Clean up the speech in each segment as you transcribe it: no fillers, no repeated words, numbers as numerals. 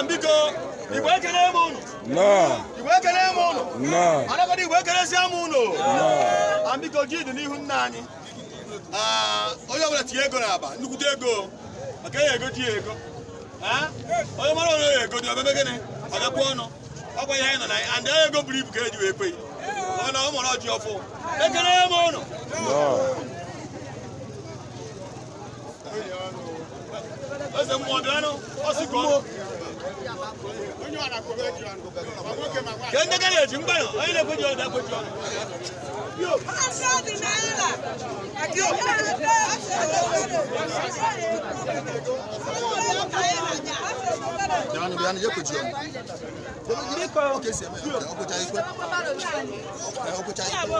Biko, Igbo, ekele m unu. Igbo, ekele m unu. Anagọdọ Igbo, ekelesịa m unu. Biko, ji dị n'ihu nna anyị. Onye ọbụla tinye ego n'akpa, nnukwute ego, maka ya ego ji ya ego. Onye mara onye ya ego dị omeme gịnị, ọ gakwa ọnụ ọkwa ihe anyị nọ na and ego buru ibu ka eji wee kwe ọ na ụmụrụ ọjị ọfụ. Ekele m unu. Eze mmụọ, bịanụ. Ọ sị ka ọ ka ndị gara eji mgbanụ onye na-ekwe ji ọnụ bịa kwe ji ọnụ. Bịanụ, bịanụ, je kweji ọnụ. Ọ ka esi eme ya, ọ kwecha ikwe. Ọ kwecha ikwe.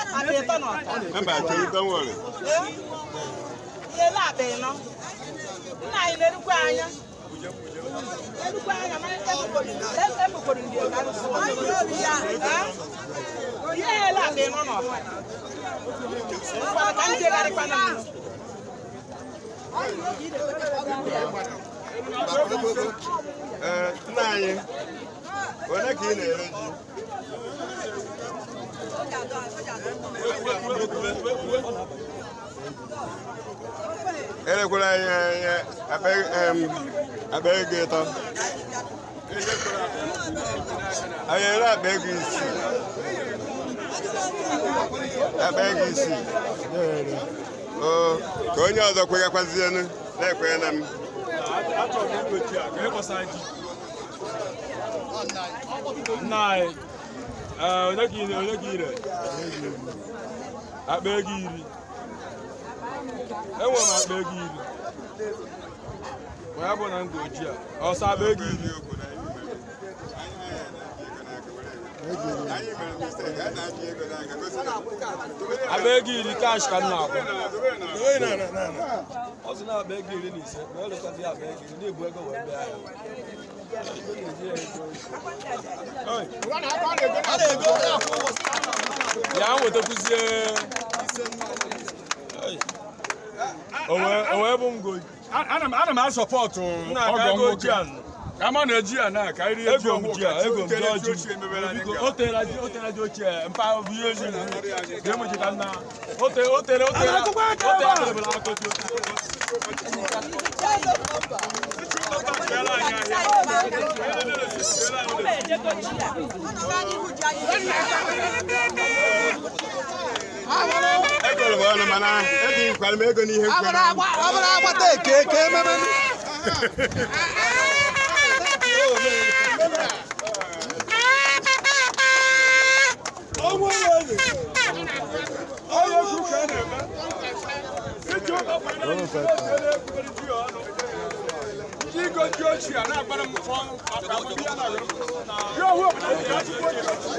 Mba, chere, don't worry. Nna anyị na-erukwa anya, erukwa anya, mana ebukwuru ndị ihe ele akpa ịnọ n'ọha ka m jegharịkwana m. Ee, nna anyị, onye ka ị na-ere ji? Erekwara anyị akpa ego 3. Anyị ere akpa ego 6. Akpa ego 6. O, ka onye ọzọ kwegakwazienụ na-ekwenye na m. Achọrọ m igbochi a ka ịgbasa ji. Nna anyị, ee, onye ka ị onye ka ire? Akpa ego 10. Enwere m akpa ego 10. Ma ya bụ na m goji a, ọsọ akpa ego 10. Anyị mere mistake, a na-achị ego n'aka gosi na Akpa ego 10 cash ka m na-akwụ. Ọ sị na akpa ego 15, ma ọ lụtazi akpa ego 10 na-ebu ego wee bịa ya. A na-ego na-akwụ ụgwọ. Ya nwetakwuzie o wee bụ m goji. Ana m asọpọtụ Nna aka ọgọ ego nwoke ji a. Ka ama na-eji ya na ka anyị rie ji Ego m ọhụụ ji a, ka ego m ji tere ji ọjị. ochie emebere anyị Biko, nga. o teela ji ochie mpa bụ ihe ezi na ga-emu ji ka nna. O tere o tere o tere o tere akụrụbụla aka otu. Egoro m ọnụ mana etinyekwara m ego n'ihe nkwere. Ọ bụrụ agbata eke ka ememe. Onye kwu ka a na-eme. Iji ụlọ kwere na ndị na-ekwere ji ọnụ. Ndị igo ji ochie a na-agbara m fọ maka amamihe na-agụrụ m. Ji ọhụụ obodo ji achịkwa ji ochie.